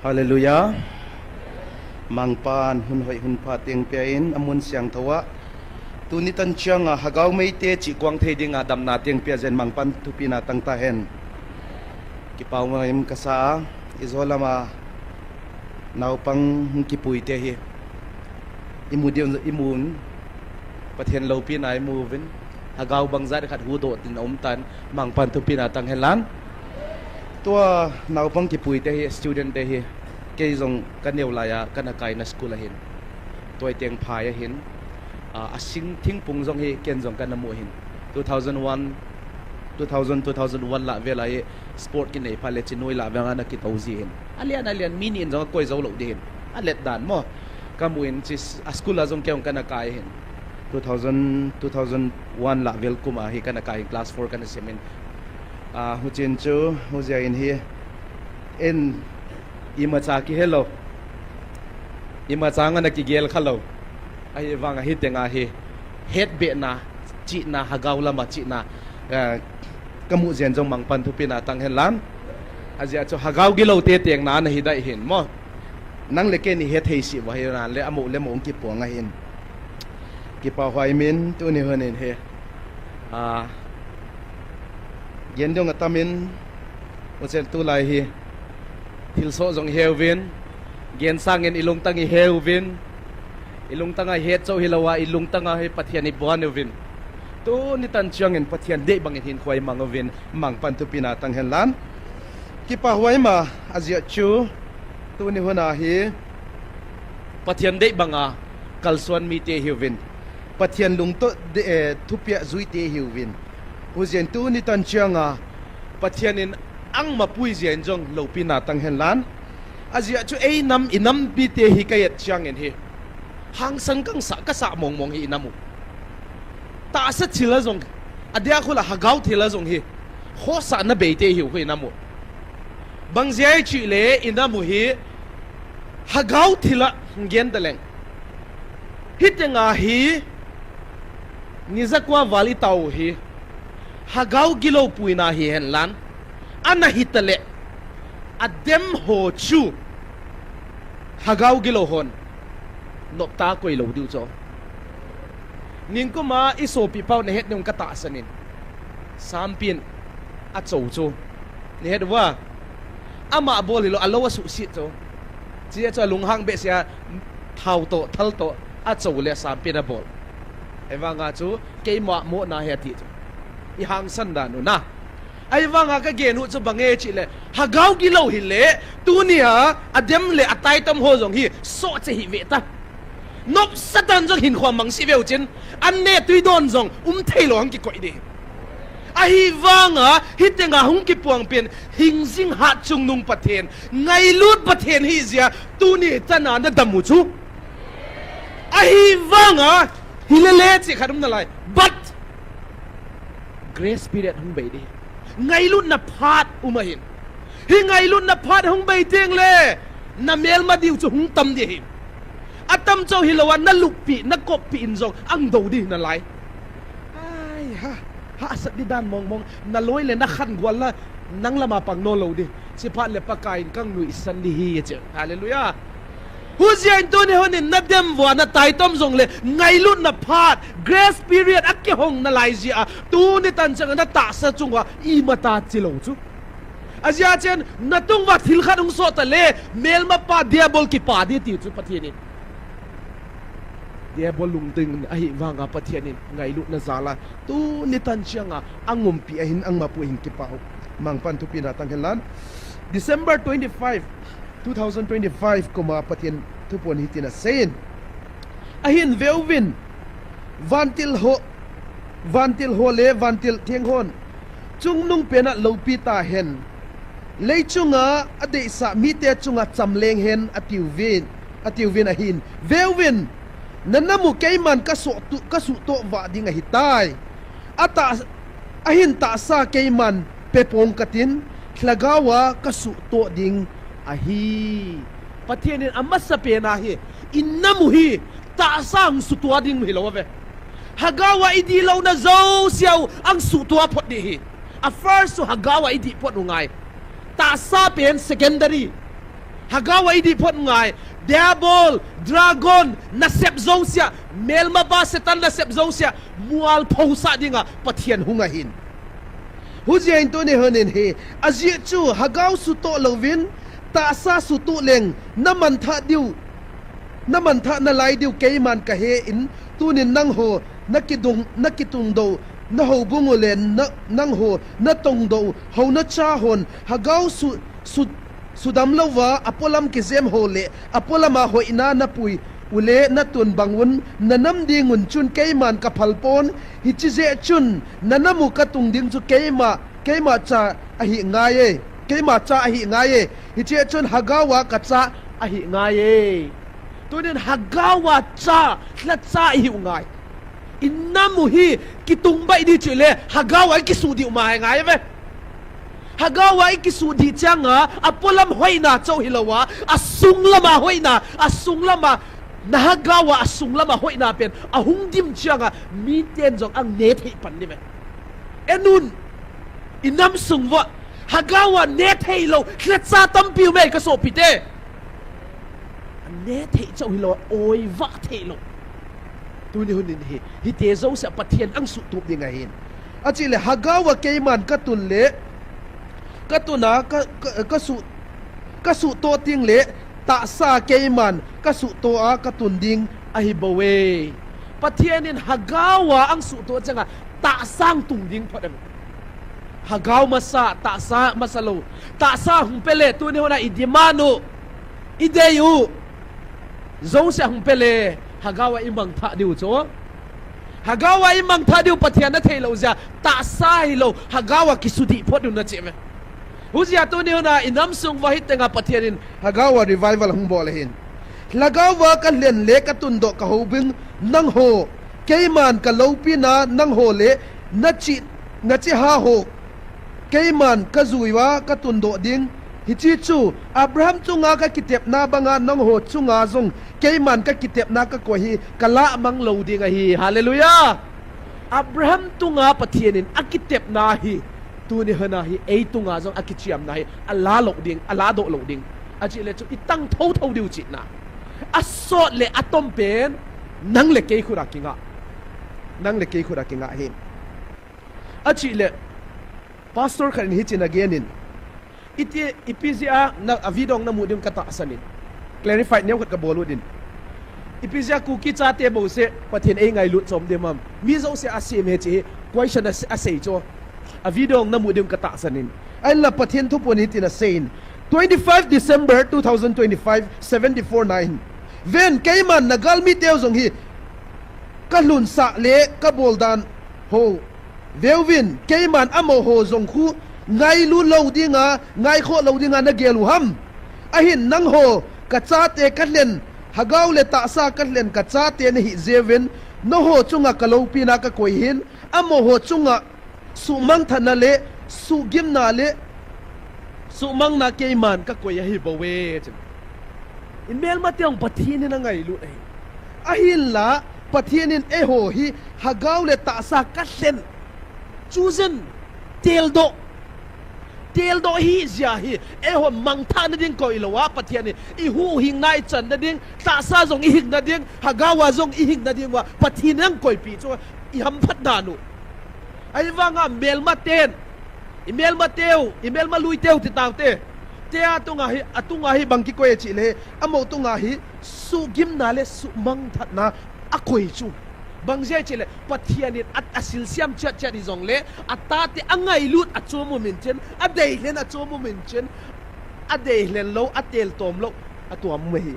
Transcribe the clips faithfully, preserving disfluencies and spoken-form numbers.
Hallelujah. Mangpan hun hoi hun pha teng pia in amun siangthou a, tuni tan chiang a Hagao Meite chih kuang thei ding a damna teng pia jeng Mangpan thupina tang tahen. Kipah um kasa a, ijo lam a naopang hung kipui te hi imu diu imun, Pathen loupina imu uvin, Hagao bangzat khat hudoh tin aum tan, Mangpan thupina tang hen lan. Tua naopang kipui te hi, student te hi, kei jong kaneo lai a kana kaina school ahin. Tua teng phai ahin. A, asing thingpung jong hi ken jong kana mu ahin. Two thousand one, two thousand, two thousand one lah vel a hi sport kinei phat le Chinoi lah vel a ana kitou ji ahin. Alian, alian, mi ni in jong akoi jou lou ding ahin. Alet dan mo. Kamu in chi a school a jong kei jong kana kai ahin. Two thousand, two thousand one lah vel kum a hi kana kai ahin, class four kana sim in. A, huchin chu, hujia in hi, in imacha kihe lou. Imacha nga ana kigel kha lou. Ahivang a hiteng a hi, hetbehna, chihna, Hagao lam a chihna, eh, kamu jeng jong Mangpan thupina tang hen lan. Ajeh chu Hagao gilou te tengna ana hi dai ahin mo. Nang le kei ni hethei sih uva hi nan le amo le amo hung kipuang ahin. Kipah huai min tuni hun in hi. A, gen ding atam in, huchen tulai hi thilsoh jong ihe uvin, gen sangin ilungtang ihe uvin, ilungtang a ihet chou hilou a, ilungtang a hi Pathen ibuan uvin. Tuni tan chiang in Pathen deih bang in hinkho imang uvin, Mangpan thupina tang hen lan. Kipah huai ma, ajeh chu, tuni hun a hi, Pathen deih bang a kalsuan mite ihi uvin. Pathen lungtoh de, eh, thupeh juite ihi uvin. Hujia in tuni tan chiang a, Pathen in angma pui jeng jong loupina tang hen lan. Ajeh chu ei nam, i nam mite hi ka et chiang in hi, hangsan kasa, kasa mong mong hi i nam u. Tahsa thil a jong, adia khul a Hagao thil a jong hi, khosahna beite ihiu khu i nam u. Bang jeh a i chih le i nam u hi, Hagao thil a hung gen ta leng. Hiteng a hi, ni jakua val i tao u hi, Hagao gilou puina hi hen lan. Ana hi ta le, adem ho chu, Hagao gilou hon noptah a koi lou diu chu. Ningkum a i sopi pau na het nung ka tahsan in. Sampi in a chou chu. Na het uva. Ama bol hilou, a lou a suhset chu. Chia chu a lunghang behseh a thao toh, thal toh, a chou le sampi in a bol. Ahivang a chu, keima mo na he ti chu. I hangsan dan u na. Ahivang a ka gen u chu bang e chih le, Hagao gilou hi le, tuni a, adem le ataitom ho jong hi, soh che hi ve ta. Nopsa tan jong hinkho mang si veu chin, an ne tui don jong, um thei lou hang kikoi di. Ahivang a, hiteng a hung kipuang pen, hing jing hat chungnung Pathen, ngailut Pathen hi jia, tuni tan a na dam u chu. Ahivang a, hi le le chih khat um na lai, but, grace period hung bei di. Ngailutna phat um ahin. Hi ngailutna phat hung bei teng le, na melma diu chu hung tam di ahin. Atam chou hilou a, na luppi, na koppi in jong, ang dou di na lai. Ai ha, hahsat di dan mong mong, na loi le na khan gual la, nang lama pang no lou di. Chiphat le Pakai in kang nuisan di hi, che. Hallelujah. Hujia in tuni hun in na dem uva na taitom jong le ngailutna phat, grace period a kihong na lai jia, tuni tan chang na tahsa chunga ima ta chi lou chu. Ajia chen na tung uva thil khat hung soh ta le, melmapa Diabol kipa di ti chu Pathen in. Diabol lungding ahivang a Pathen in ngailutna jal a, tuni tan chiang a, ang umpi ahin, angma pui ahin kipah u. Mangpan thupina tang hen lan. December twenty-five, two thousand twenty-five kum a Pathen thuphon hitin asei in. Ahin ve uvin, vantil ho, vantil ho le vantil theng hon chungnung pen a loupi ta hen. Lei chunga adeisah mite chunga cham leng hen ati uvin, ati uvin ahin. Ve uvin, na nam u keiman ka suh tu, ka suhtoh vah ding ahitai. Atah, ahin tahsa keiman pe pong katin, lhagao a ka suhtoh ding ahi. Pathen in amasa pen a hi, i nam u hi, tahsa hung suhtoh ding hilou ve. Lhagao a i dih louna jouse u, ang suhtoh phot di hi. A first chu lhagao a i dih phot u ngai. Tahsa pen secondary. Hagao a idih phot ngai. Diabol, dragon, nasep jousea, melmapa Satan nasep jousea, mualphou sah dinga Pathen hung ahin. Hujeh in tuni honin hi, ajeh chu hagao sutoh louvin, tahsa sutoh leng, namanthah diu, namanthah nalai diu keiman kahen, tunin nangho, nakidung, nakitungdoh, nahoubung u le, na, nangho, natongdoh, houna cha hon, hagao su, su, sudam louva, apolam kijem ho le, apolam a hoina napui u le, natun bang un, nanam ding un chun keiman kaphalpon, hiche jeh chun, nanam u katung ding chu keima, keima cha ahi ngai e, keima cha ahi ngai e, hiche chun hagao a kacha ahi ngai e. Tunin hagao a cha, lhacha ihiu ngai. Inam u hi kitung bai di chu le, hagao a ikisuh diu ma ahi ngai ve. Hagao a ikisuh dih changa, apolam hoina chou hilouva, asunglam a hoina, asunglam a, nahagao a asunglam a hoina pen, ahung dim changa, miten jong aneh thei pan ni ve. Enun, inam sung uva, hagao a neh thei lou, lhacha tampi um e kasopite. Aneh thei chou hilou, oivah thei lou. Tuni honin hi, hite jousea Pathen angsuh tup ding ahin. Ache le hagao a keiman katun le, katun a, ka, ka, kasuh, kasuhtoh ting le, tahsa keiman kasuhtoh a katun ding ahibouve. Pathen in hagao a angsuhtoh changa tahsa angtung ding phot em. Hagao masa, tahsa masa lou. Tahsa hung pe le, tuni hona idemand u, idei u, jousea hung pe le, hagao a imangthah diu chu. Hagao a imangthah diu Pathen athei lou jeh a, tahsa hilou, hagao a kisudih phot un ache ve. Hujeh a tuni hona inam sung uva hitenga Pathen in hagao a revival ahung bol ahin. Lhagao a kalhen le katundoh kahoubung nangho, keiman kaloupina nangho le, nachi, nachiha ho, keiman kajui uva katundoh ding. Hiche chu, Abraham chunga kakitepna banga nangho chunga jong, keiman kakitepna kakoi hi, kalahmang lou ding ahi. Hallelujah! Abraham tunga Pathen in akitepna hi, tuni hona hi, ei tunga jong akichiamna hi, alalou ding, aladoh lou ding. Ache le chu, itang thouthou diu chihna. Asot le atom pen, nang le kei khut a kinga. Nang le kei khut a kinga hi. Ache le, pastor khat in hitin agen in. Iti, ipi jeh a, na, a video namu ding katahsan in. Clarify neo khat kabol u din. Ipi jeh a Kuki chate bouseh, Pathen eingailut chom dem am. Mi jouse asem e hiche hi, question a, asei chu. A video namu ding katahsan in. Ahinla Pathen thuphon hitin asei in. Twenty-five December two thousand twenty-five, seventy-four nine. Ven, keiman nagalmi teu jong hi, kalhunsah le kabol dan ho. Veuvin, keiman amaho jong khu, ngailut lou dinga, ngaikhoh lou dinga nagel u ham. Ahin nangho, kachate kalhen, hagao le tahsa kalhen kachate nahi jeuvin, nangho chunga kaloupina kakoi hin, amaho chunga suhmangthahna le, suhgimna le, suhmangna keiman kakoi ahibouve, chun. Imelma teu Pathen in angailut ahi. Ahinla, Pathen in eiho hi, hagao le tahsa kalhen. Chujen, teldoh. Teldoh hijeh a hi, eiho mangthahna ding koi louva, Pathen in, ihuhhingna ichanna ding, tahsa jong ihingna ding, hagao a jong ihingna ding uva, Pathen in angkoipeh chu, ihamphat dan u. Ahivanga melma ten, imelma teu, imelma lui teu ti taute. Tia tunga hi, atunga hi bang kikoi e chih le, amaho tunga hi, suhgimna le suhmangthahna akoi chu. Bang jeh chih le, Pathen in a, asilsiam chetchet hijongle, atate angailut achom um in chun, adeilhen achom um in chun, adeilhen lou, atel tom lou, atuam um ahi.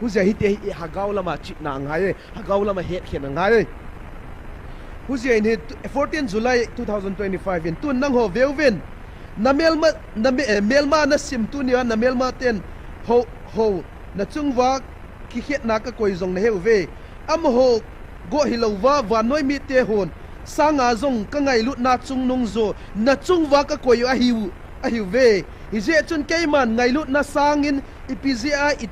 Hujeh a hiti hi, hagao lama chihna angai e. Hagao lama hetkhen angai e. Hujeh in hi fourteen July two thousand twenty-five in tun nangho veuvin. Namelma, name-, eh, melma nasim tunia namelma ten ho, ho, nachung uva kikhetna kakoi jong naheuve. Amaho go hilouva vannoi mite hon sanga jong kangailutna chungnung jo nachung uva kakoi u ahiu, ahiuve. Hijeh chun keiman ngailutna sangin ipi jeh a i,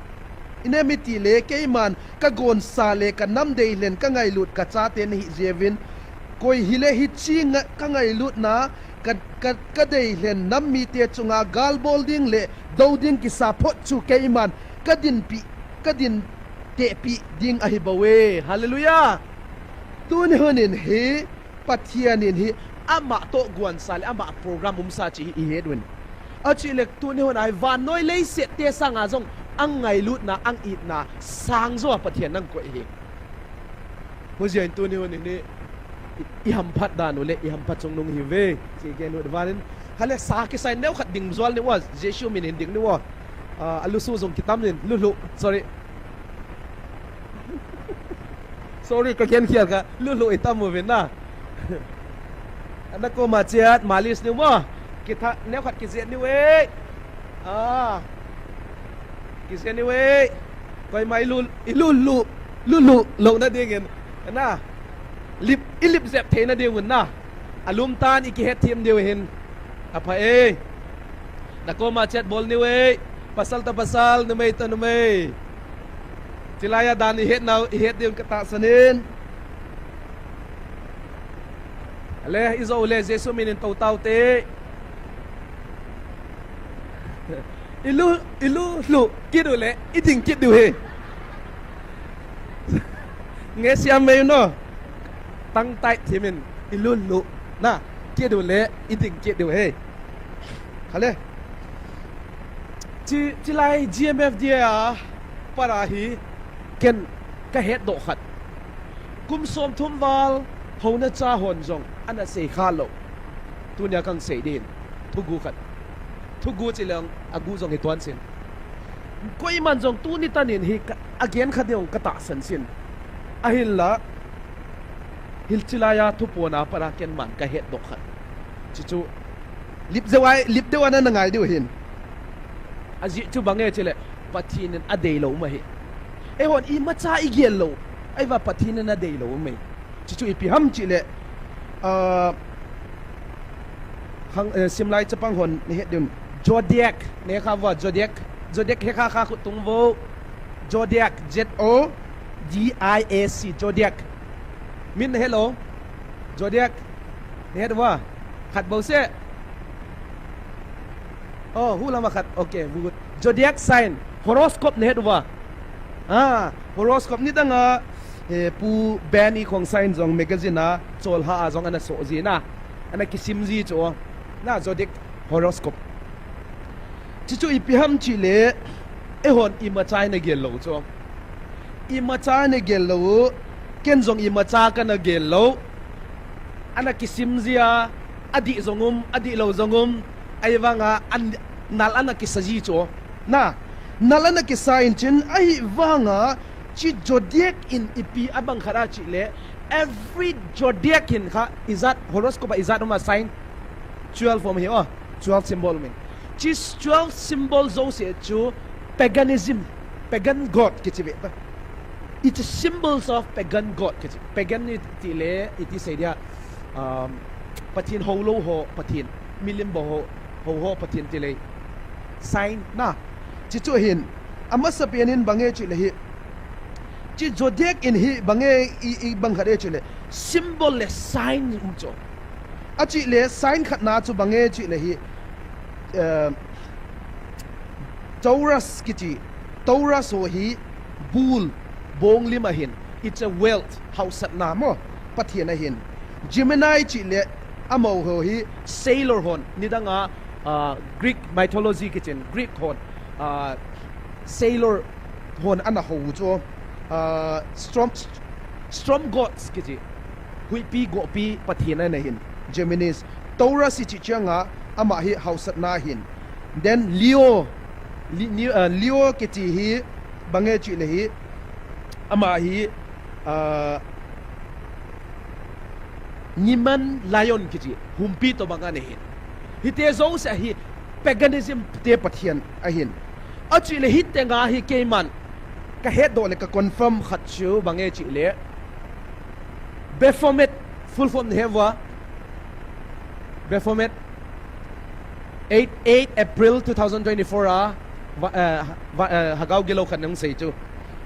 inem itile keiman kagonsa le kanam deilhen kangailut kachate nahi jeuvin, Koi hile hiche nga-, ka ngailutna, ka, ka, ka deilhen nam mite chunga gal bol ding le do ding kisa phot chu keiman ka dinpi, ka din tehpi ding ahi bou e. Hallelujah. Tuni hun in hi, Pathian in hi, ama toh guansa le, ama program umsa chu hi i het un. Achu le tuni hun a hi, vannoi leiset te sanga jong, ang ngailutna, ang itna, sang jo a Pathian nang koi hi. Hujia in tuni hun in hi, i, i hamphat dan u le, i hamphat chungnung hi ve. Chi gen u van in. Hale sa kisai neo khat ding jol ni ua, Jesu min in ding ni ua. Ah, alusu jong kitam in, lulu, sorry. Sorry, ka gen khial ka, lulu i tam u vin na. Ana koma chiat, malis ni mo. Kitha, neo khat kijet ni ve. Ah. Kijen ni ve. Koima i lu, i lu lu, lu lu, lou na ding in. Na. Lip, i lip jep thei na ding un na. Alum tan i kihet thim diu hin. Apha e. Na koma chat bol ni ve. Pasal ta pasal, numei ta numei. Chilai a dan i het nau, i het ding ka tahsan in. Ale, i jo le, Jesu min in to tau te. I lu, i lu, lu, kit u le, i ding kit diu he. Nge siam mei no. Tang tai thimin, i lu, lu. Na, kit u le, i ding kit diu he. Hale. Chi, chilai G M F D A a para hi ken ka hetdoh khat. Kum somthum val houna cha hon jong ana sei kha lou. Tunia kang sei din. Thugu khat. Thugu chi leng agu jong hi tuan sin. Koiman jong tuni tanin hi ka, a gen kha ding ka tahsan sin. Ahinla, hilchilai a thupona para ken man ka hetdoh khat. Chichu, lip deuh ai, lip deuh ana na ngai diu hin. Ajeh chu bang e chile, Pathen in adei lou ma hi. Eihon imacha i gel lou. Aiva Pathen in adei lou ma hi. Chichu ipi ham chile, ah, hang, eh, simlai chapang hon na het diu. Zodiac, na he kha vo, Zodiac. Zodiac he kha kha khut tung vo. Zodiac, Z O D I A C, Zodiac. Min na het lou. Zodiac. Na het vo. Khat bou se. Oh, hu lama khat. Okay, good. Zodiac sign. Horoscope na het uva. Ah, horoscope ni dang a, eh, Pu Benny Khongsai in jong magazine a, cholha a jong ana so ji na. Ana kisim ji chu. Na zodiac horoscope. Chichu ipi ham chile, eihon imacha i na gel lou chu. Imacha i na gel lou, ken jong imacha ka na gel lou. Ana kisim ji a, adih jong um, adih lou jong um, ahivanga an, nal ana kisa ji chu. Na, nal ana kisa in chin, ahivanga, chi zodiac in ipi abang khat a chile, every zodiac in kha, ijat horoscope a ijat um a sign, twelve um hi o, twelve symbol um in. Chi twelve symbol jouse chu paganism, pagan god kichi ve ta. It's symbols of pagan god kichi. Pagan ni ti le, iti sei dia, um, Pathen hou lou ho, Pathen, milim bou ho, hou ho, Pathen ti le. Sign na. Chichu hin, amasapen in bang e chile hi. Chi zodiac in hi bang e i, i bang khat e chile. Symbol le sign um chu. Achile sign khatna chu bang e chile hi. Eh, Taurus kichi. Taurus ho hi bull, bong lim ahin. It's a wealth, hausatna mo. Pathen ahin. Gemini chile amaho hi sailor hon. Nidang a, ah, Greek mythology kichin. Greek hon. Ah, sailor hon ana hou chu. Ah, storm, storm gods kichi. Huipi gopi Pathen ana hin. Geminis. Taurus ichi changa ama hi hausatna hin. Then Leo, Li-, Leo, uh, Leo kichi hi bang e chile hi. Ama hi, uh, Niman lion kichi, humpi tobang ana hin. Hite jouse hi paganism te pathen ahin. Achile hitenga hi keiman ka hetdoh le ka confirm khat chu bang e chile. Baphomet, full form na he uva. Baphomet, eight, eight April two thousand twenty-four a, va, eh, va, eh, Hagao gilou khat nang sei chu.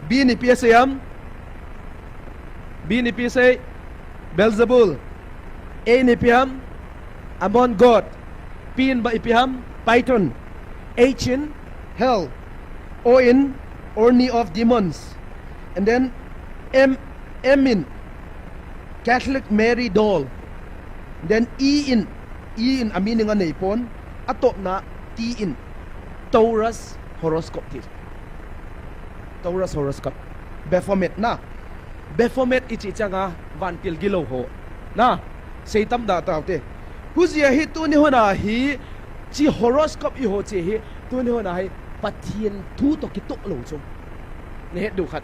Bin ipi asei ham? Bin ipi asei? Beelzebul. A in ipi ham? Ammon god. P in ba ipi ham? Python. H in hell. O in army of demons. And then M, M in Catholic Mary doll. Then E in, E in a meaning anei pon. Atopna T in Taurus horoscope ti. Taurus horoscope. Baphomet na. Baphomet ichi changa vantil gilou ho. Na. Seitam da taute. Hujia hi tuni hona hi chi horoscope iho chi hi tuni hona hi Pathen thu to kitoh lou chu. Nahet diu khat.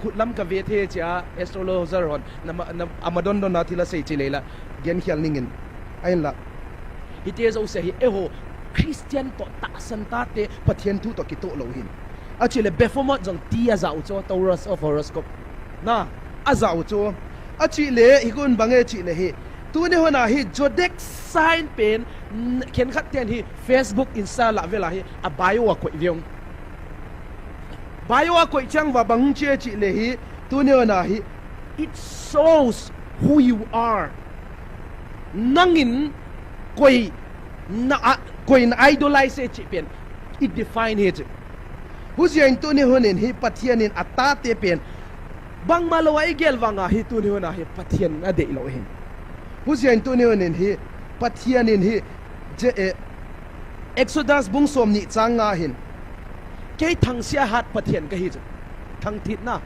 Khutlam kave thei chia astrologer hon. Nama, na, ama don don na thila sei chi leila. Gen khial ningin. Ahinla. Hiti jouse hi eiho Christian to tahsan tate Pathen thu to kitoh lou hin. Achile Baphomet jong ti ajah u chu Taurus of horoscope. Na, ajah u chu. Achile, hi gun bang e chile hi. Tuni hona hi zodiac sign pen, n-, khenkhat ten hi Facebook, Insta la vela hi a bio a koi viong. Bio a koi chang va bang che chile hi. Tuni hona hi. It shows who you are. Nangin koi na a, koi na idolize e chi pen. It define he chi. Hujia in tuni honin hi Pathen in atate pen. Bangma lou a igel vanga hi tuni hona hi Pathen adei lou hin. Hujia in tuni honin hi Pathen in hi je, eh, Exodus bung som ni chang nga hin. Kei thangsia hat Pathen kahi chu. Thangthit na.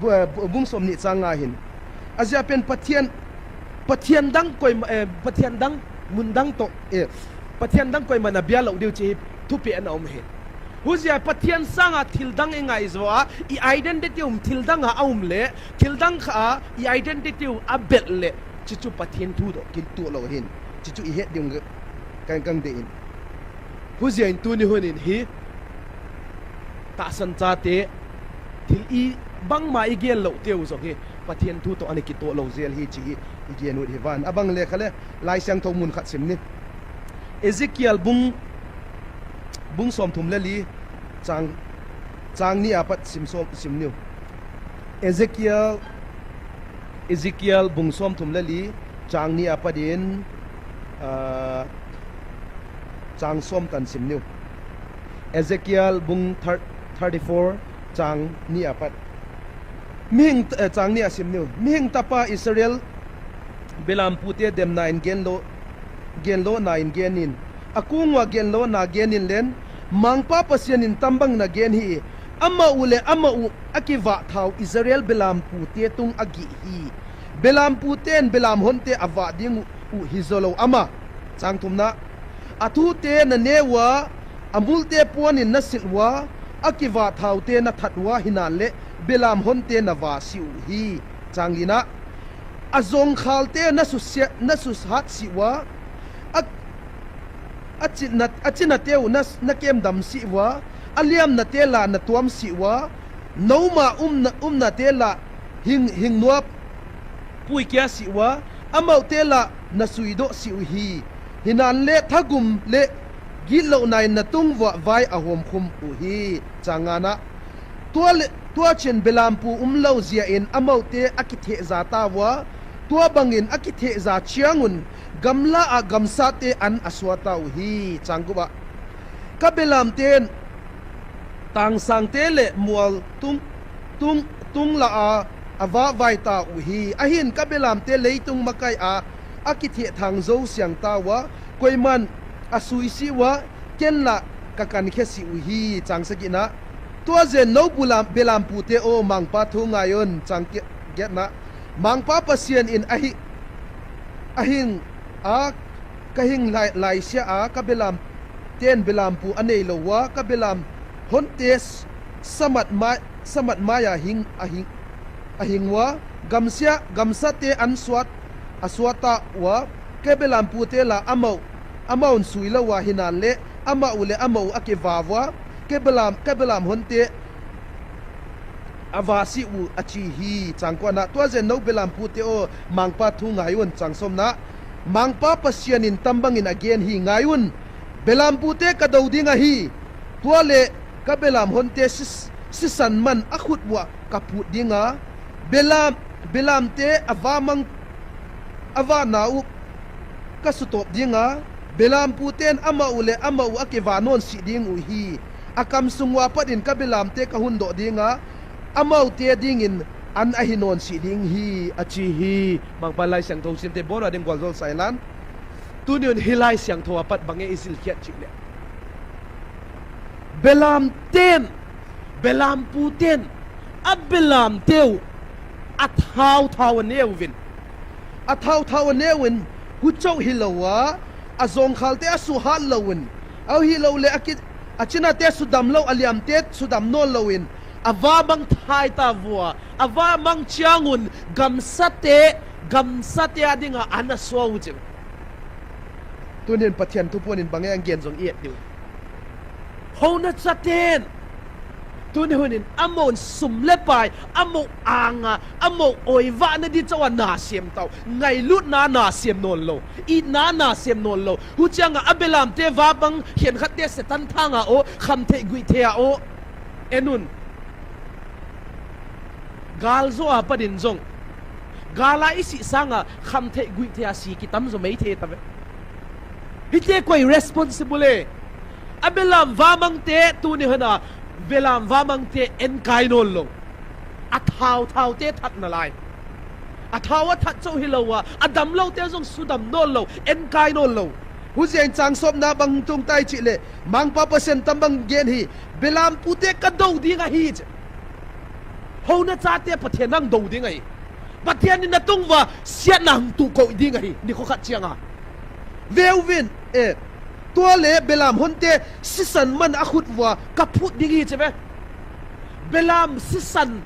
Bu-, eh, bu-, bung som ni chang nga hin. Ajia pen Pathen, Pathen dang koi ma, eh, Pathen dang mun dang to, eh, Pathen dang koi mana bia lou diu chi hi thupi ana um hi. Hujia Pathen sanga thil dang i ngai jo a, i identity um thil dang a um le, thil dang kha a, i identity u a bel le, chichu Pathen thu to kitoh lou hin. Chichu i het ding kang kang de in. Hujia in tuni honin hi tahsan chate thil i bangma igel lou teu jong hi Pathen thu to ana kitoh lou jel hi chi hi igel u hi van. Abang le khale Laisiangthou mun khat sim ni. Ezekiel bung, bung som thum le li chang, chang ni apat sim som, sim niu. Ezekiel, Ezekiel bung som thum le li chang ni apat in, ah, chang som tan sim niu. Ezekiel bung thir-, thirty-four chang ni apat. Mihing, eh, chang ni asim niu. Mihing tapa Israel belampute demna in gen lo, gen lo na in gen in. Akung uva gen lo na gen in len, Mangpa Pasian in tambang na gen hi, ama u le ama u akivah thau Israel belampute tung agih hi. Belamputen belam honte avah ding u, u hi jolou ama. Chang thumna. Athute na neu a, amulte puan in na sil uva, akivah thaute na that uva hinan le belam honte na vah si u hi. Chang lina. Ajong khalte na susia, na suhat si uva, a, achina, achina teu na, na kemdam si uva, aliamna te la na tuam si uva, nouma umna, umna te la hing, hing nuap puikia si uva, amaute la na suidoh si u hi. Hinan le thagum le gitlouna in na tung uva vai ahom khum u hi. Chang ngana. Tua le, tua chin belampu umlou jia in amaute akitheh ja ta uva, tua bangin akitheh ja chiangun gamla a gamsate an asua ta u hi. Chang gup a. Ka belamten tangsangte le mual tung, tung, tung la a avah vai ta u hi. Ahin ka belamte leitung makai a akitheh thang jo siang ta uva, koiman asui si uva, ken la ka kan khe si u hi. Chang sagina. Tua jen nou bulam, belampute o, Mangpa thu ngai un. Chang ke-, getna. Mangpa Pasian in ahi, ahing a, ka hing lai, laisia a, ka belamten belampu anei lou uva, ka belam honte s-, samat mai, samat mai a hing, ahing, ahing uva, gamsia, gamsate an suat, asua ta uva, ka belampute la amau, amaun sui lou uva hinan le, ama u le ama u akivah uva, ka belam, ka belam honte avah si u achi hi. Chang kuana. Tua jen nou belampute o, Mangpa thu ngai un. Chang somna. Mangpa Pasian in tambang in agen hi ngai un. Belampute ka do ding ahi. Tua le ka belam honte sis-, sisan man akhut uva ka put ding a. Belam, belamte avah mang avahna u kasutop dinga, belampu ten amau le amau akivanon sih ding u hi. Akam sung uva pat in kabelamte kahundoh dinga, amaute dingin an ahinon sih ding hi, achi hi. Mangpa Laisiangthou simte bol a ding gualjol sailan. Tuni hun hi Laisiangthou a pat bang e ijil khiat chih le. Belam ten, belampu ten, abelamteu, athao thao aneuvin. Athao thao aneuvin, huchou hilouva, ajongkhalte asuhat louvin. Ahilou le aki, achinate sudam lou, aliamte sudam non louvin. Avamang thai tauva, avamang chiangun, gamsate, gamsate a dinga ana so u chu. Tunin Pathian thuphon in bang e ahin gen jong i et diu. Houna chaten. Tuni hunin amon sum le pai, amon anga, amon oivahna di chauva nasem tau. Ngailutna nasem non lou. Itna nasem non lou. Huchianga abelamte vabang khenkhatte Satan thanga o, khamthei guithei a o. Enun. Gal jo a pat in jong. Gal a isi sanga khamthei guithei a si kitam jo mai thei tave. Hite koi responsible e. Abelam vamangte tuni hana, belam vamangte enkai non lou. Athao thaote that nalai. Athao athat chou hilouva, adamloute jong sudam non lou, enkai non lou. Hujeh in chang somna bang tung tai chih le, Mangpa Pasian tam bang gen hi, belampute kadou ding ahi chih. Houna chate Pathian nang dou ding ahi. Pathian in natungva siatna hung tuh kou ding ahi, nikho khat chianga. Veuvin, eh, tua le belam honte sisan man akhut uva kaphut ding hi chih ve. Belam sisan,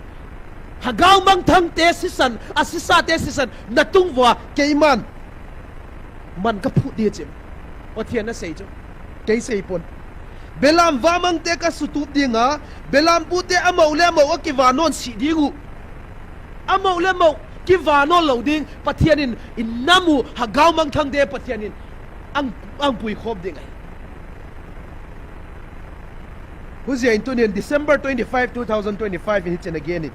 Hagao Mangthangte sisan, asisate sisan, natung uva keiman man kaphut ding chih. Pathian asei chu. Kei seipon. Belam vamangte kasutup dinga, belampute amau le amau akivanon sih ding u. Amau le amau kivanon lou ding, Pathian in, inam u, Hagao Mangthangte Pathian in, ang, ang puikhom ding ahi. Hujeh in tunin December twenty-five, two thousand twenty-five in hichen agen in.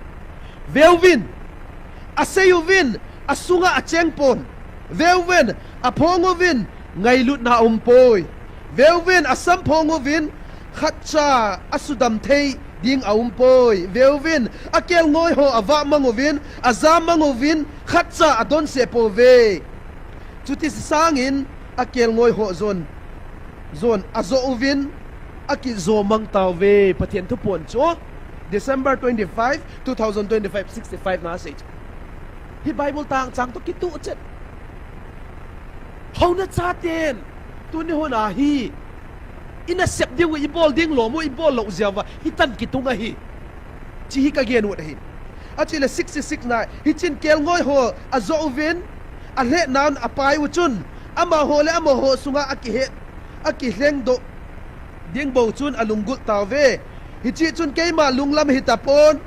Veuvin, asei uvin, asunga achengpon. Veuvin, aphong uvin, ngailutna aumpoi. Veuvin, asamphong uvin, khatcha asudam thei ding aumpoi. Veuvin, akelngoi ho avahmang uvin, ajamang uvin, khatcha adonseh pouve. Chuti sangin akelngoi ho jon, jon ajo uvin, akijomang tauve. Pathian thuphon chu December twenty-five, two thousand twenty-five, six thirty-five na asei chu. Hi Bible tang chang toh kituh chet. Houna chaten, tuni huna hi, inasep diu ibol ding lom u ibol lou jeh uva, hitan kitung ahi. Chi hi kagen u ahi. Achile sixty-six na, hichun kelngoi ho ajo uvin, alhehnan apai u chun, amaho le amaho sunga akihe, akilhengdoh ding bou chun alunggulh tauve. Hiche chun keima lunglam hitapon.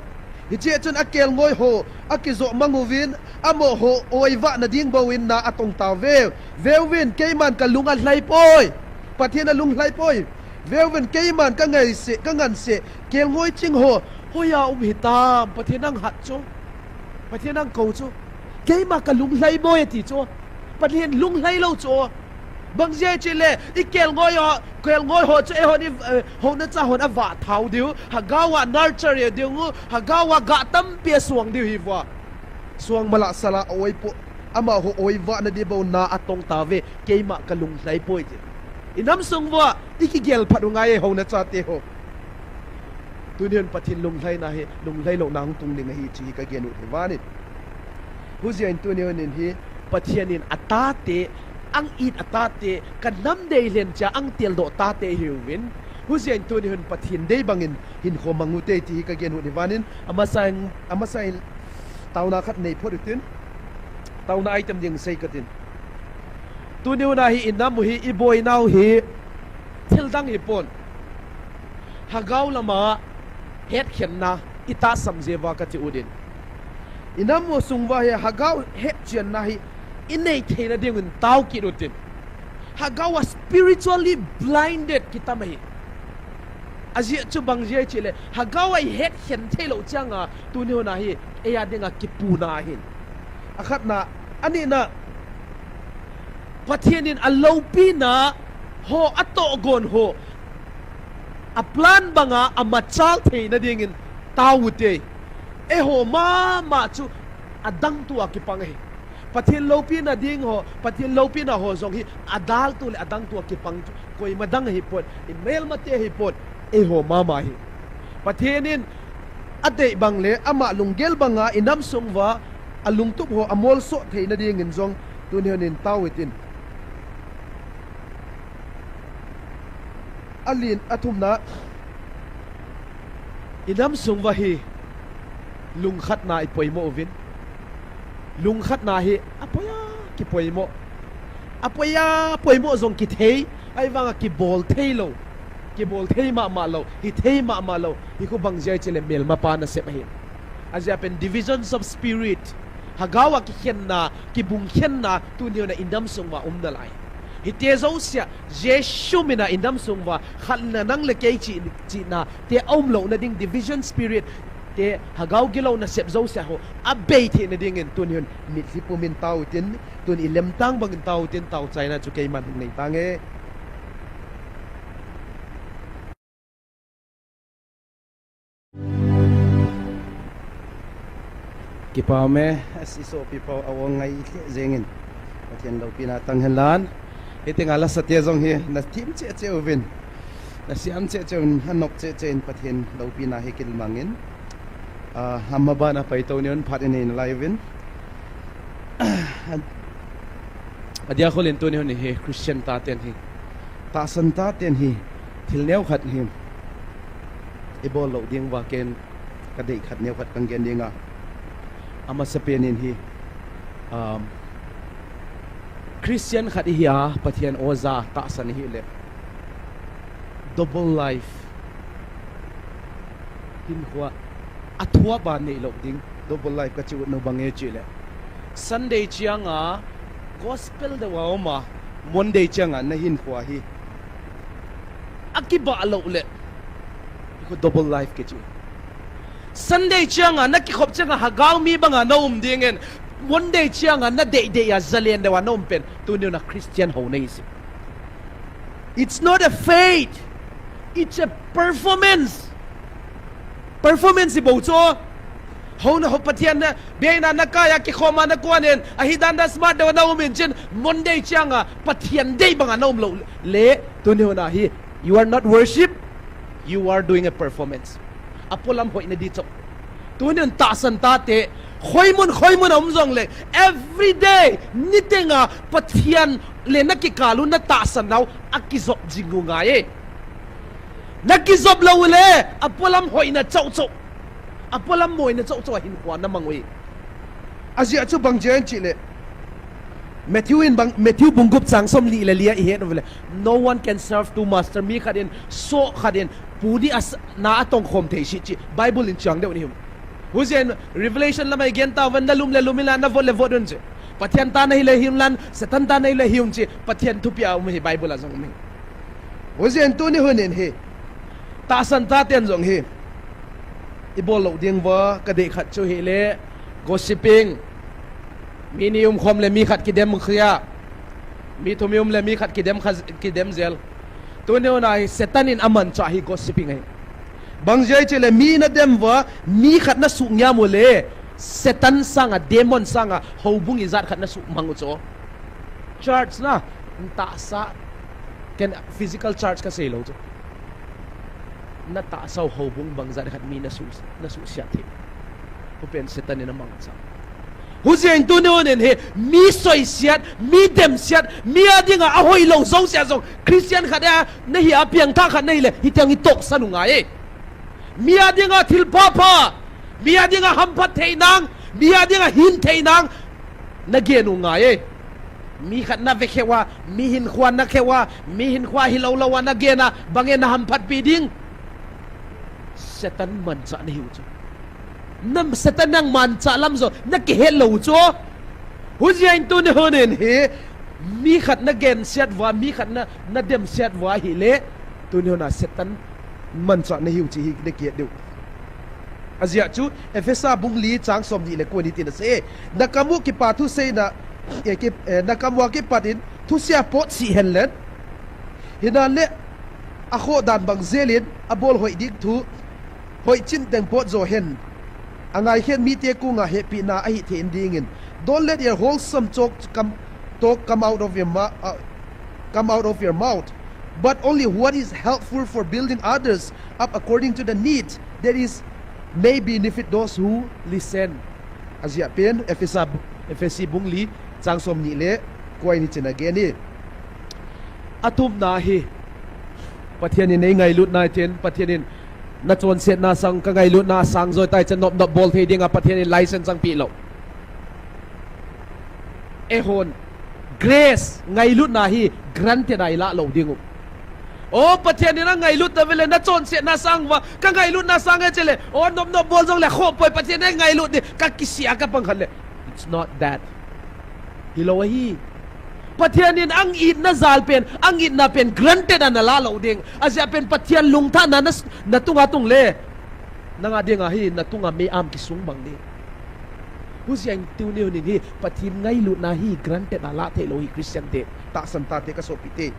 Hiche chun akelngoi ho akijomang uvin, amaho oivahna ding bou in na atong tauve. Veuvin, keiman kalung alhai poi. Pathen alunglhai poi. Veuvin, keiman kangaiseh, kanganseh kelngoi ching ho hoiya um hitam, Pathen anghat chu, Pathen angkou chu. Keima kalunglhai poi ati chu. Pathen lunglhai lou chu. Bang jeh chule, ikelngoi ho, kelngoi ho chu eihon i, eh, houna cha hon avah thau diu, Hagao a nurture diu, Hagao a gah tampi asuang diu hi uva. Suang mala sala oipo, amaho oivahna ding bou na atong tauve, keima kalunglhai poi ti. Inam sung uva ikigel phat u ngai e houna chate ho. Tuni hin Pathen lunglhaina hi, lunglhai louna hung tung ding ahi, chi hi kagen u hi vanin. Hujeh in tuni hin hi, Pathen in atate, ang it atate, kanam dei lhen cha ang teldoh tate hiuvin. Hujeh in tuni hin Pathen dei bangin hinkho mang ute ti hi kagen u hi vanin, amasa in, amasa in taona khat nei phot utin, taona item ding sei katin. Tuni huna hi inam u hi, iboinau hi, thildang hipon. Hagao lama hetkhenna itahsam jeh uva kati utin. Inam u sung uva hi Hagao hetchenna hi inei theina dingun tao kit utin. Hagao a spiritually blinded kitam ahi. Ajeh chu bang jeh chule, Hagao a ihetkhen theilou changa, tuni huna hi, eia dinga kipuna ahin. Akhatna, anina, Pathen in aloupina ho, atohgon ho, aplan banga amachal theina dingin taovute. Eiho mama chu adang tua kipang ahi. Pathen loupina ding ho, Pathen loupina ho jong hi adaltu le adang tua kipang chu koima dang ahipon, imelmate ahipon, eiho mama ahi. Pathen in adei bang le ama lunggel banga inam sung uva alungtup ho amolso theina dingin jong tuni honin taovutin. Alin athumna, inam sung uva hi lungkhatna ipoimo uvin. Lungkhatna hi apoiya kipoimo. Apoiya poimo jong kithei, ahivanga kibol theilou. Kibol thei mama lou, hithei mama lou. Hikhu bang jeh chule melmapa nasep ahi. Ajeh pen divisions of spirit. Lhagao a kikhenna, kibungkhenna, tuni hon a inam sung uva um nalai. Hiti jousea, Jesu mina inam sung uva, khatna nang le kei chi, chihna te aumlouna ding division spirit te, lhagao gilouna sep jousea ho, abei theina dingin tuni hon mitlhi pumin taovutin, tun ilemtang bangin taovutin, taochaina chu keiman hung nei tange. Kipa me, asi sopi pau a ong ngai lheh jengin. Pathen loupina tang henlang. Hiti nga la sate jong hi, nathim cheh cheh uvin. Nasiam cheh cheh uvin, hanop cheh cheh in Pathen loupina hi kilmangin. Ah, ama bana paito niun phat inei nalai uvin. Adia kholin tuni hon hi, Christian taten hi. Tahsan taten hi, thil neokhat hi. Ibol lou ding uva ken kadei khat neokhat kang gen dinga. Amasapen in hi, um, Christian khat ihi a, Pathen oja tahsan ihile. Double life. Hinkhoa, athua ba neilou ding. Double life kachi utnu bang e chile. Sunday chianga, gospel deuva uma, Monday chianga nahinkhoa hi. Akibah lou le. Hikhu double life kichi. Sunday chianga, nakikhop chianga, lhagao mi banga naum dingin. Monday chianga, nadei dei a, zalen deuva naum pen. Tuni hon a Christian hou nahi si. It's not a faith. It's a performance. Performance ibou cho. Houna ho Pathen na, beina nakaiya kikhoma nakonin, ahi dan da smart deuva naumin chin, Monday chianga, Pathen dei banga naum lou le, tuni hon a hi, you are not worship, you are doing a performance. Apolam hoina di cho. Tuni hon tahsan tate, khoimun, khoimun a um jongle, every day, nitenga, Pathen le nakikal u natahsan nau, akijop jing u ngai e. Nakijop lou le, apolam hoina chauh chauh. Apolam moina chauh chauh a hinkhoa namang u e. Ajeh chu bang jeh in chile. Matthew in bang, Matthew bung gup chang somli le lia ihet uvile. No one can serve two master. Mi khat in, soh khat in, pu ni a s-, na atongkhom thei si chi. Bible in chang deuh ni hum. Hujeh in Revelation lama igen tauvin nalum le lum inla navot le vot un chi. Pathen tah nahi le hiun lan, Satan tah nahi le hiun chi. Pathen thupia um hi Bible a jong um hi. Hujeh in tuni hon in hi. Tahsan taten jong hi. Ibol lou ding uva, kadei khat chu hile, gossiping. Mi ni umkhom le mi khat kidem khia. Mi thum um le mi khat kidem kha, kidem jel. Tuni hon a hi Satan in amanchah hi gossiping ahi. Bang jeh chile mi nadem uva, mi khat nasuh ngiam u le, Satan sanga, demon sanga, houbung ijat khat nasuh mang u cho. Church na, tahsa, ken physical church kasei lou chu. Natahsa u houbung bang jat khat mi nasuh, nasuhsiat thei. Hupen Satan in amangcha. Hujeh in tuni hon in hi, mi soisiat, mi demsiat, mi a dinga ahoilou jouse a jong, Christian khat a, nahi a piangthah khat nahile, hitiang itohsan u ngai e. Mi a dinga thil phapha, mi a dinga hamphat theinang, mi a dinga hin theinang, nagen u ngai e. Mi khat nave kheuva, mi hinkhoa nakheuva, mi hinkhoa hilou louva nagena, bang e nahamphatpi ding. Satan manchah nahiu chu. Na Satan nang manchah lam jong nakihet lou chu. Hujeh in tuni hon in hi, mi khat nagensiat uva, mi khat na, nademsiat uva ahile, tuni hon a Satan manchah nahiu chu hi nakihet diu. Ajeh chu, Ephesa bung li chang somni le ko ni tin asei. Nakam u kipa thuseina, eh, ki, eh, nakam uva kipat in, thusea pot sih hen le, hinale, akhoh dan bang jelin, abol hoi ding thu, hoi chin teng pot jo hen. Angai khen mite kunga hepina ahi thei in dingin. Don't let your wholesome talk come, talk come out of your mou-, uh, come out of your mouth, but only what is helpful for building others up according to the need that is may benefit those who listen. Ajia pen, Ephesa, Ephesi bung li, chang som ni le kua in chin again ni. Athumna hi, Pathen in ei ngailutna tin, Pathen in nachonsetna sang, ka ngailutna sang joi tai chan nop nop bol thei dinga Pathen in license sang pi lo. Eihon, grace, ngailutna hi granted a ilah lo ding u. O, Pathen in angailut ta vele, nachonsetna sang va, ka ngailutna sang e chele, o, nop nop bol jong le, kho poi, Pathen in ngailut di, ka kisia ka pang khat le. It's not that. Hilou ahi. Pathen in ang itna jal pen, ang itna pen, granted a nalah lo ding. Ajia pen Pathen lungthahna na, natunga tung le. Nanga dinga hi, natunga mei am kisung bang ding. Hujia in tuni hun in hi, Pathen ngailutna hi granted a lah thei lo hi Christian te. Tahsan tate ka sopite.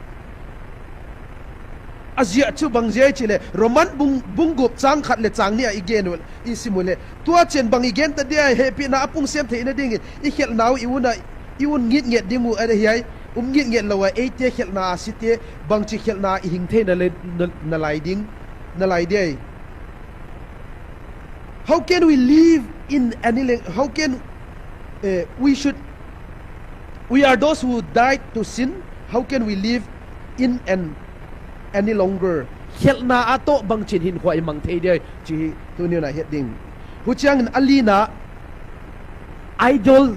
Ajia chu bang jia chele, Roman bung, bung gup chang khat le chang ni a i gen u, i sim u le. Tua chen bang i gen ta dia hepina apung sem theina dingin, i khelna u i un a, i un ngit nget ding u a hi ai, um ngit nget lo a, eite khelna a site, bangchi khelna i hing theina le, na, nalai ding, nalai dia. How can we live in any lang-, how can, eh, we should, we are those who died to sin. How can we live in an any longer? Khelna a toh bangchin hinkho i mang thei dia, chi hi tuni na het ding. Huchiang in alina idol,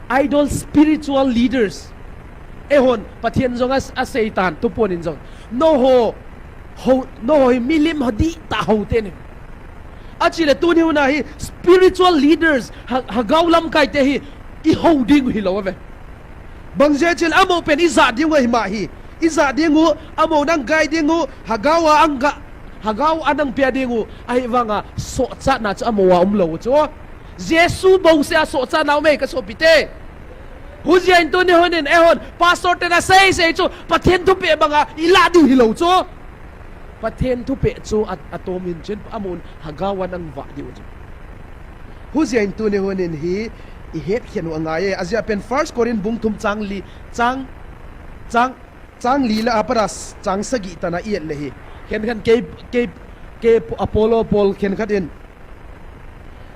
idol spiritual leaders. Eihon, Pathen jong a, a Satan, tupon in jong. No ho, ho, no ho hi milim ho di ta ho te ni. Achile tuni hun a hi spiritual leaders, ha, hagao lamkai te hi, i ho ding hi lo ve. Bang jeh chun amo pen i ja ding u ahi ma hi. I ja ding u, amo nang gai ding u, hagao a ang ga, hagao a nang pia ding u, ahivanga sochatna chu amo a um lo u chu. Jesu bouseh a sochatna um e ka sopite. Hujia in tuni hun in eihon, pastor te na sei sei chu, Pathen thupeh banga i la diu hi lo chu. Pathen thupeh chu a, a tom in chin, amun hagao a nang va diu chu. Hujia in tuni hun in hi, i het khen u angai e. Ajia pen First Corinth bung thum chang li, chang, chang, chang li le a para s-, chang sagi tana i et le hi. Khen khen kei, kei, kei Apollo Paul khen khat in.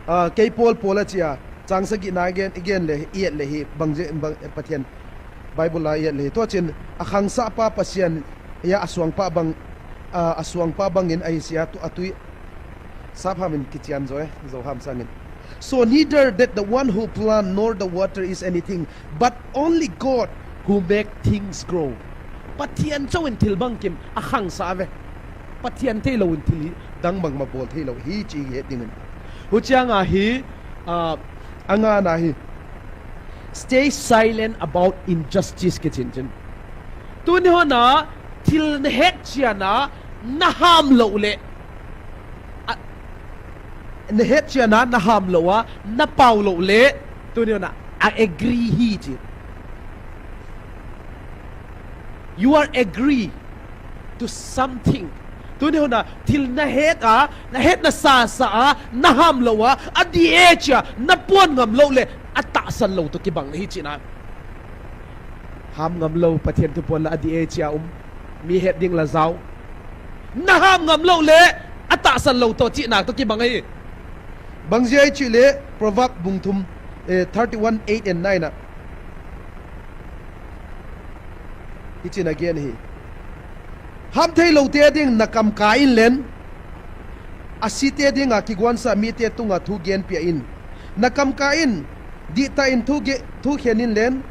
Ah, kei Paul Paul a chia, chang sagi na i gen, i gen le, i et le hi, bang je, bang, eh, Pathen, Bible a i et le hi. Tua chin, a khangsa pa Pasian, ya a suang pa bang, ah, a suang pa bang in a hi sia tu, a tui, Sap ham in kichian jo e, jo ham sangin. So neither that the one who plant nor the water is anything, but only God who make things grow. Pathen chou in thil bang kim a khangsa ve. Pathen thei lo in thil dang bang ma bol thei lo hi chi het ding in. Huchiang a hi, ah, anga na hi. Stay silent about injustice kichin chin. Tuni hon a thil na het chian a na ham lo le. A, na het chian a na ham lo a, na pau lo le. Tuni hon a, I agree hi chi. You are agree to something. Tuni hon a, thil na het a, na het na sa sa a, na ham lo a, a di e chia, na puan ngam lo le, a tahsan lo to kibang na hi chi na. Ham ngam lo, Pathen thu puan la a di e chia um. Mi het ding la zau. Na ham ngam lo le, a tahsan lo to chi na to kibang hi. Bang jia i chi le, Proverb bung thum, eh, thirty-one, eight and nine a. Hi chi na gen hi. Ham thei lo te ding na kam ka in len. A si te ding a kiguan sa mi te tung a thu gen pia in. Na kam ka in, di ta in thu ge, thu khen in len.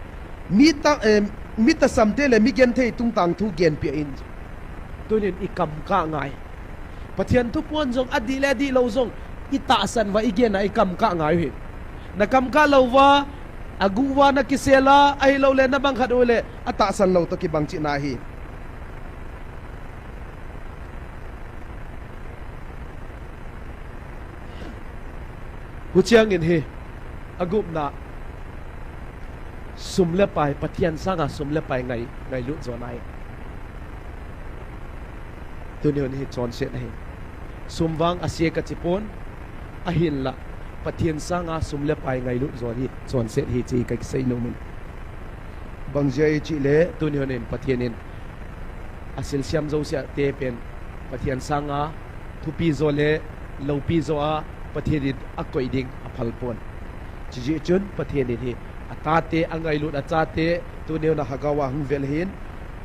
Mi ta, eh, mi ta sam te le mi gen thei tung tang thu gen pia in. Tunin i kam ka ngai. Pathen thu puan jong a di le di lo jong i tahsan va i gen a i kam ka ngai hi. Na kam ka lo va, a gu va na kisel a, a hi lo le na bang khat u le, a tahsan lo to kibang chi na hi. Huchiang in hi, a gupna. Sum le pai, Pathen sanga sum le pai ngai, ngailut jo nai. Tuni hun hi chonset ahi. Sum vang ase kachi pon, ahinla Pathen sanga sum le pai ngailut jo hi chonset ahi chi kasei nom in. Bang jeh a ichi le, tuni hun in Pathen in asilsiam jouse te pen Pathen sanga thupi jo le loupi jo a Pathen in akoi ding aphal pon. Chijeh chun Pathen in hi atate, angailut achate, tuni hun a Hagao a hung vel ahin,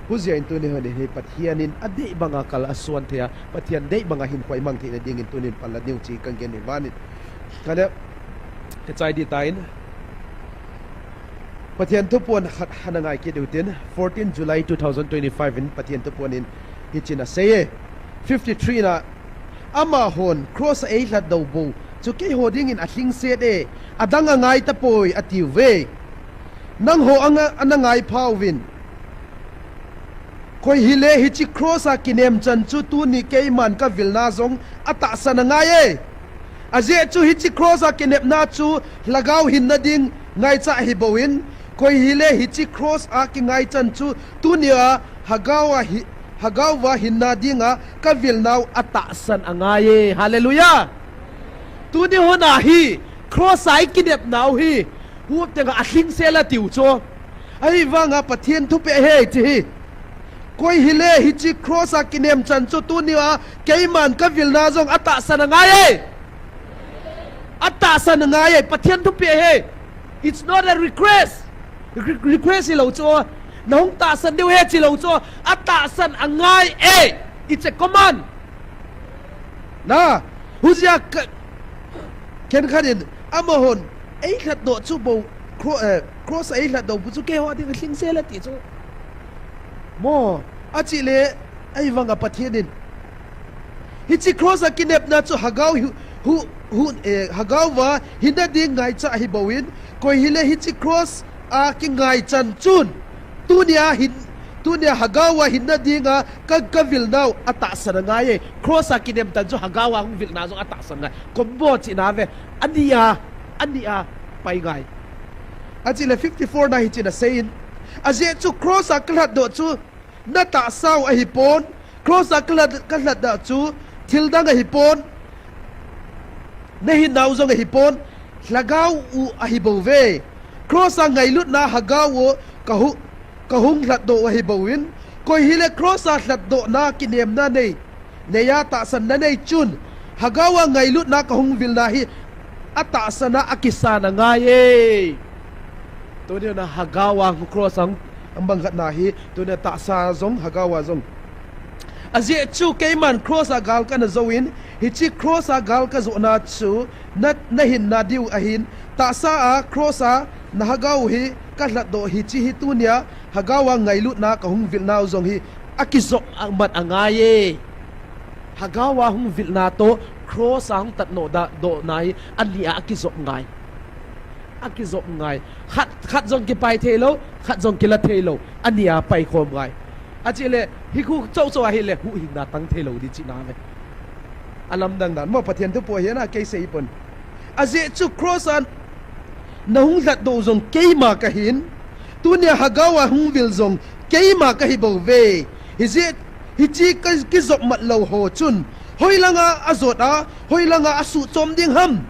hujeh in tuni hun in hi Pathen in adei banga kal asuan thei a, Pathen dei banga hinkho imang theina dingin tuni hun panla diu chi kagel in vanin. Kale, kachai ding tan. Pathen thuphon khat hana ngai kit u tin, fourteen July two thousand twenty-five in Pathen thuphon in hichin asei e. Fifty-three na, amahon cross a eilhat doh bou chu keiho dingin alhingset e, adang angai tapoi atiuve. Nangho anga, ana ngai phauvin. Koi hile hiche cross a kinem chan chu tuni keiman kavilna jong atahsan angai e. Ajeh chu hiche cross a kinepna chu lhagao hinna ding ngaicha ahi bou in, koi hile hiche cross a kingai chan chu tunia Hagao a hi, Hagao a hinna dinga kavilnau atahsan angai e. Hallelujah. Tuni hun a hi cross a ikinepnau hi, huop tenga alhingset la tiu chu. Ahivanga Pathen thupeh ahi chi hi. Koi hile hiche cross a kinem chan chu tunia keiman kavilna jong atahsan angai e. Atahsan angai e, Pathen thupeh ahi. It's not a request. Re-, request hilou chu. Nahung tahsan diu ahi chilou chu. Atahsan angai e. It's a command. Na, hujeh a ka, khenkhat in, amahon eilhat doh chu bou, cro-, eh, cross a eilhat doh bou chu keiho ding alhingset la ti chu. Mo, achi le, ahivanga Pathen in hiche cross a kinepna chu Hagao hi, hu, hu, eh, Hagao a hinna ding ngaicha ahi bou in, koi hile hiche cross a kingai chan chun, tunia hin, tunia Hagao a hinna dinga ka, kavilnau atahsan angai e. Cross a kinem chan chu Hagao a hung vilna jong atahsan angai. Combo china ve, ani a, ani a pai ngai. Achi le fifty-four na hichin asei in, ajeh chu cross a kalhat doh chu natahsau ahi pon, cross a kalhat, kalhat doh chu thil dang ahi pon, nahinnau jong ahi pon, lhagao u ahi bouve. Cross a ngailutna Hagao u kahu, kahung lhat doh u ahi bou in, koi hile cross a lhat dohna kinemna nei, nei a tahsanna nei chun, Hagao a ngailutna kahung vilna hi atahsan a akisan angai e. Tuni hun a Hagao a cross a hung, hung bang khatna hi, tuni a tahsa jong, Hagao a jong. Ajeh chu keiman cross a gal kana jou in, hiche cross a gal kajohna chu na, nahinna diu ahin, tahsa a cross a na Hagao u hi kalhat doh hiche hi tunia Hagao a ngailutna kahung vilnau jong hi akijop a mat angai e. Hagao a hung vilna toh cross a hung tat noh da, dohna hi ani a akijop ngai. Akijop ngai. Khat, khat jong kipai thei lou, khat jong kila thei lou. Ani a pai khom ngai. Achi le, hi khu chou chou ahile, huhhingna tang thei lou di china ve. Alamdang dan. Mo Pathen thu po hi ana kei sei pon. Ajeh chu cross a nahung lhat doh jong keima kahin. Tunia Hagao a hung vil jong keima kahi bouve. Hijeh, hiche ka, kijop mat lou ho chun. Hoilanga ajot a, hoilanga asuh chom ding ham.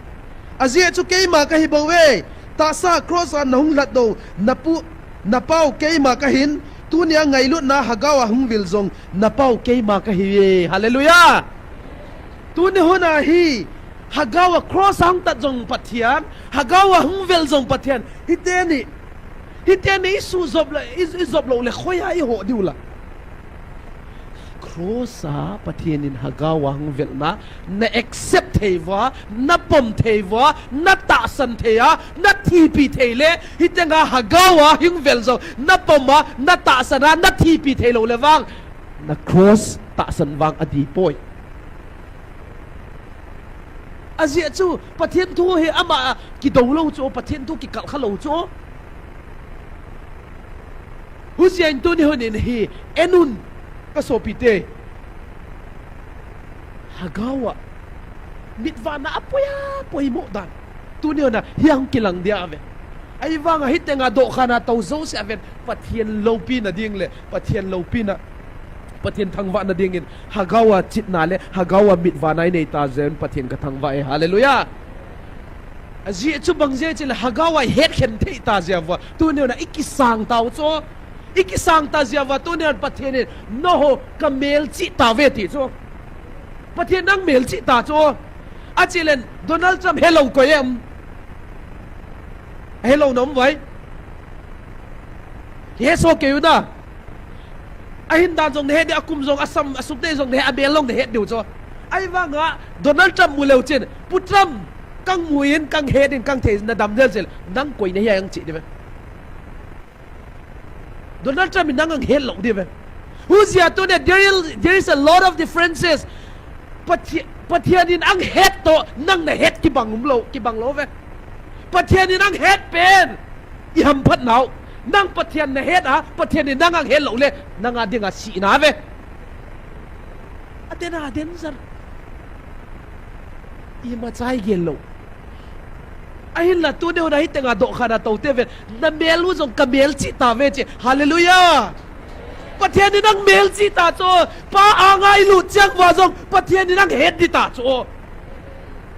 Ajeh chu keima kahi bouve. Tahsa cross a nahung lhat doh, napu, napau keima kahin. Tunia ngailutna Hagao a hung vil jong, napau keima kahiuve. Hallelujah. Tuni hun a hi, Hagao a cross a hung tat jong Pathen, Hagao a hung vil jong Pathen. Hiteni, hiteni isuh jop le, i, ijop lou le, khoia iho diu la. Cross a Pathen in Hagao a hung vilna, na accept thei uva, na pom thei uva, na tahsan thei a, na thipi thei le, hitenga Hagao a hung vil jong, na pom a, na tahsan a, na thipi thei lou le vang, na cross tahsan vang adih poi. Ajeh chu, Pathen thu hi ama kidou lou chu, Pathen thu kikalkha lou chu. Hujeh in tuni hun in hi, en un, kasopite. Hagao a, mitvahna apoi a, poimo dan. Tuni hun a, hi ahung kilang dia ve. Ahivanga hiteng a dohkhan a tou jouse a ven Pathen loupina ding le Pathen loupina, Pathen thangvahna dingin Hagau a chitna le Hagau a mitvahna inei ta jeh un Pathen kathangvah e. Hallelujah. Ajeh chu bang jeh chule Hagau a ihet khen thei ta jeh uva tuni hun a ikisang tau chu. Ikisang ta jeh uva tuni hun Pathen in, "Nangho kamelchih tauve," ti chu. Pathen nang melchih ta chu. Achile Donald Trump helou koi em? Helou na um vai. Hesoh kei u na. Ahin dan jong nahet diu, akum jong, asam, asum te jong nahet, amel jong nahet diu chu. Ahivanga Donald Trump mu leu chun, Pu Trump, kamu in, kahet in, kathei in, nadam jel jel, nang koi nahi a hung chi diu ve. Donald Trump in nang ahet lou diu ve. Hujeh a tuni, there is, there is a lot of differences. Pathe-, Pathen in ahet toh nang nahet kibang umlou, kibang lou ve. Pathen in ahet pen ihamphat nau. Nang Pathen nahet a, Pathen in nang ahet lou le, nang a dinga sihna ve. Aden a danger. Imacha igel lou. Ahinla tuni hun a hiteng a dohkhan a tou te ven, namel u jong kamelchih tauve chi. Hallelujah. Pathen in nang melchih ta chu. Pa anga ilut chang uva jong Pathen in nang het ding ta chu.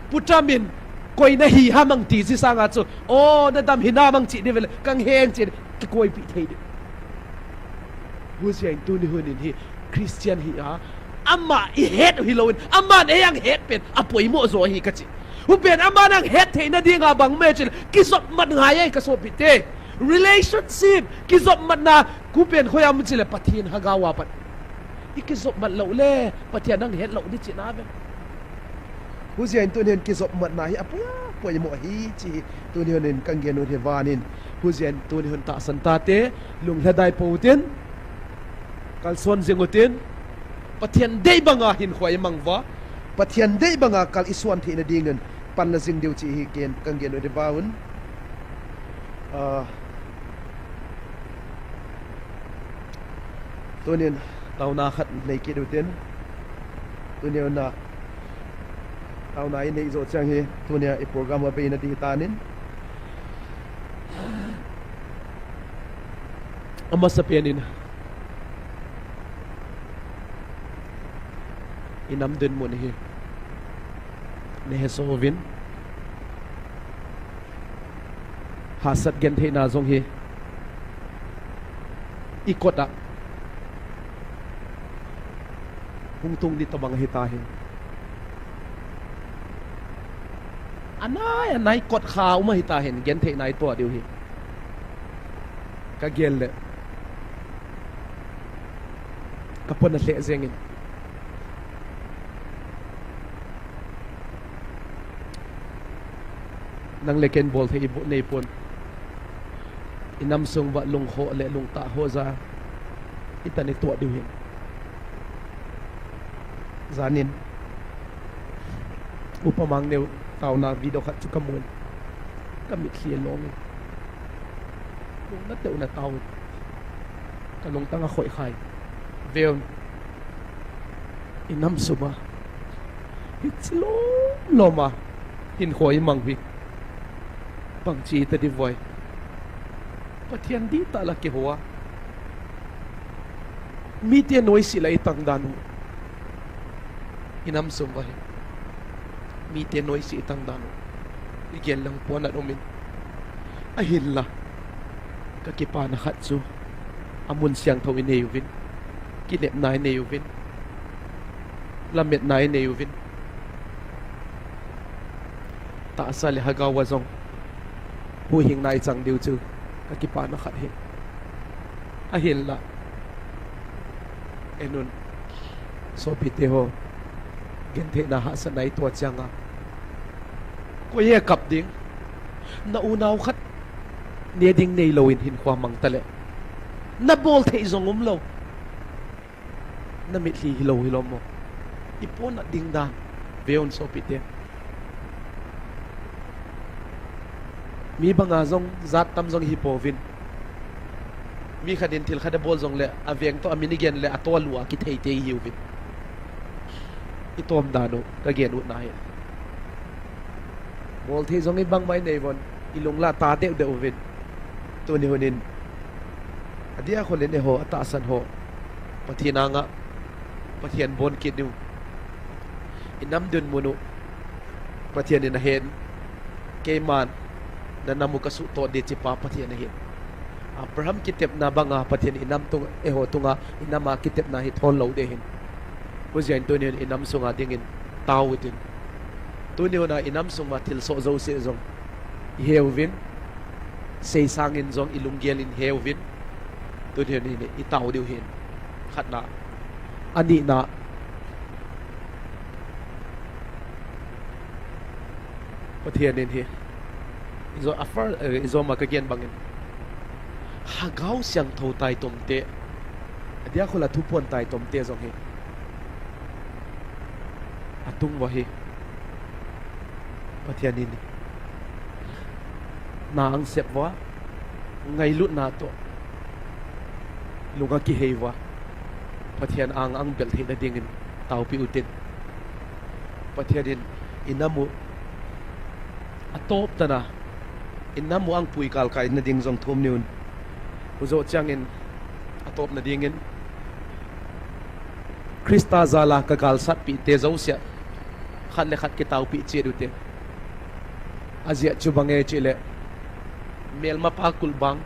Pu Trump in koi nahi ham hung ti ji sanga chu, o, nadam hinam hung chi diu ve le, kahet chi, kikoipi thei diu. Hujeh in tuni hun in hi Christian hi a, ama ihet u hilou in, aman ei ahet pen apoimo jo ahi kachi. Hupen aman ahet theina dinga bang me chule, kijopmat ngai e kasopite. Relationship, kijopmatna, hupen khoi a um chule Pathen Hagau a pat. Ikijopmat lou le, Pathen ahet lou ding chihna ve. Hujeh in tuni hin kijopmatna hi apoi a, poimo ahi chi hi. Tuni hun in kahin gen u hi vanin. Hujeh in tuni hun tahsan tate, lunglhadai pou tin, kalson jing u tin, Pathen dei banga hinkho imang uva, Pathen dei banga kal ison theina dingin panla jing diu chi hi ken kahin gen u hi vanin. Ah, Tunin taona khat nei kit u tin. Tunia taona inei jou chang hi, tunia i program a beina ding tanin. Amasapen in, i nam dinmun hi nei hesoh uvin. Hahsat gentheina jong hi i kot a hung tung ding tobang ahi tahen. Anai, anai kot kha um ahi tahen, gentheina i toh diu hi. Ka gel le ka pon alheh jengin. Nang le ken bolthei i bu nei pon. I nam sung uva lungkhoh le lungtah ho ja i tan i toh diu hin. Janin Upa Mangneu taona video khat chu ka mun. Ka mitlhi along in. Lungna teu na tao. Ka lungtang a khoi khai. Veun. I nam sung a hichi lom lom a hinkho i mang hi bangchi ta di voi. Pathen dihtah la kiho a, mite noise la i tang dan u. I nam sung uva hi mite noise i tang dan u. I gel lang pon at umin. Ahinla ka kipana khat chu, amun siangthou i nei uvin, kinepna i nei uvin, lametna i nei uvin, tahsa le hagau a jong huhhingna i chang diu chu ka kipana khat hi. Ahinla, enun, sopite ho, gentheina hahsatna i toh chang a, koi a kap ding, na unau khat ne ding neilou in hinkho mang ta le, na bolthei jong umlou. Na mitlhi hilou hilou mo. I pon a ding dan. Veun sopite. Mi banga jong jat tam jong hi pouvin. Mi khat in thil khat abol jong le, aveng toh amin i gen le, atoh a lu a kithei te i hiuvin. I tom dan u, ka gen u na hi. Bolthei jong i bangmai nei uvin, i lung la ta deh deh uvin. Tuni hun in, adia khol in eiho atahsan ho Pathen anga, Pathen bon kit diu, inam dinmun u Pathen in ahen. Keiman nanam u kasuhtoh ding chipa Pathen ahin. Abraham kitepna banga Pathen inam tung, eiho tunga inam a kitepna hi thon lou ding ahin. Hijeh in tuni hun inam sunga dingin tao utin. Tuni hun a inam sunga thilsoh jouse jong ihe uvin, seisang in jong ilunggel in ihe uvin, tuni hun in itao diu ahin. Khatna. Anina, Pathen in hi, ijo, a fir-, eh, ijo ma kagen bangin, Lhagao Siangthou taitomte, adia khol a thuphon taitomte jong hi, atung uva hi Pathen in na angsep uva, ngailutna toh lung akihei uva, Pathen anga angbel theina dingin taopi utin. Pathen in inam u atop tana, inam u angpui galkai na ding jong thum niun. Hujo changin atopna dingin, Christa jala kagalsatpite jousea khat le khat kitaopi chet ute. Ajeh chu bang e chule, melmapa kulbang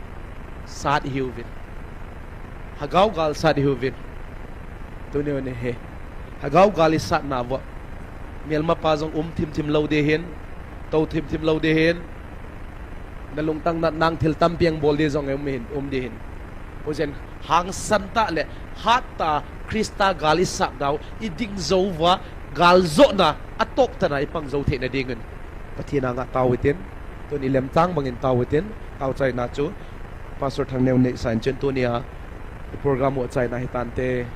sat ihiuvin, Lhagao gal sat ihiuvin. Tuni hun hi Lhagao gal isatna uva, melmapa jong um thimthim lou ding ahin, tou thimthim lou ding ahin, nalungtang natna a thil tampi abol ding jong um ahin, um ding ahin. Hijeh in hangsan tah le hattah Christa gal isatnau iding jou uva, galjona atop tana ipang jou theina dingin Pathen anga tao utin. Tun ilemchang bangin tao utin. Taochaina chu Pastor Thangneo in neisan chun tunia program u achaina hitante.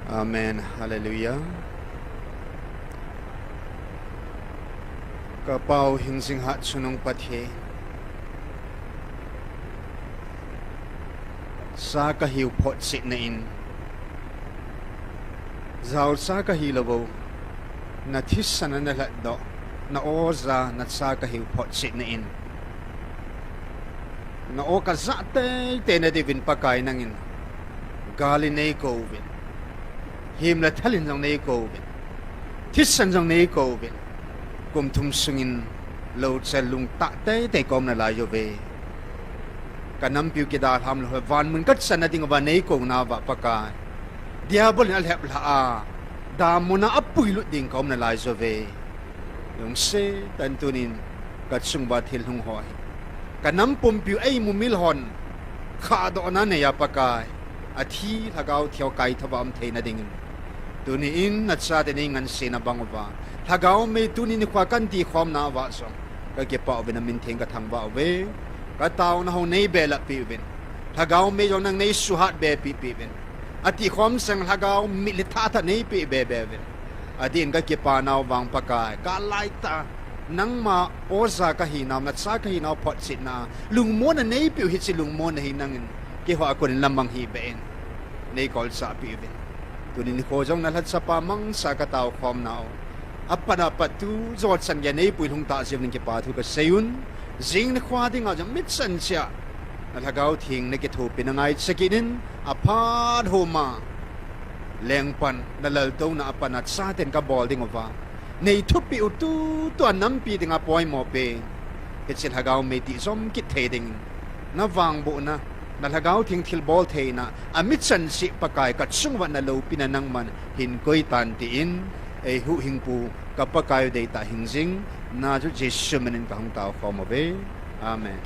Amen. Hallelujah. Ka Pau hingjing hatchungnung Pathen, cha kahiu photchetna in, jaocha kahilou bou, na thisan a na lhatdoh, na oja, na cha kahiu photchetna in, na o kajah teitei na diuvin Pakai nangin gal in nei kouvin, him le thal in jong nei kouvin, thisan jong nei kouvin, kum thum sungin louchel lungtah teitei ka um nalai uve. Ka nampiu kidalham lou, vanmun kachanna ding uva nei kou nauva Pakai, Diabol in alhep lha a, damun a apuilut ding ka um nalai uve. Lungset tah in tunin ka chung uva thil hung ho hi, ka nam pumpiu eimumil hon khahdohna nei a Pakai, athi lhagao thiu kaitho uva um theina dingin, tuni in na chate nei ngansena bang uva, lhagao mei tuni nikho a kan tikhom nauva jong ka kipah uvin, na min theng ka thangvah uve. Ka taona ho nei belap peh uvin, lhagao mei jong nang nei suhat be peh peh uvin, atikhom sang lhagao mitlhi thahat nei peh be be uvin. Adin ka kipa nau vang Pakai, ka laitah a nangma oja kahi nau, na cha kahi nau photchetna a lungmonna nei peh u, hiche lungmonna hi nangin keiho a konin la mang hih beh in nei kolchah peh uvin. Tuni nikho jong na lhacha pa mangcha ka taokhom nau, apat apat tu jochan geiya nei puilhung tah jeh uvin kipa thu ka sei un. Jing nikho dinga jong mi chan cheh a na lhagao theng na kithopi na ngaicha kit in, aphat homa lengpan na laltouna a pat na chaten ka bol ding uva nei thupeh u, tutua nampi dinga poimo pen, hiche lhagao mei tijom kit thei dingin, na vangbohna, na lhagao theng thilbol theina a mi chan cheh Pakai, ka chung uva na loupina nangman hin koi tan tin, eihuhhingpu ka Pakai u deitah hingjing Nazareth Jesu min in ka hung taokhom uve. Amen.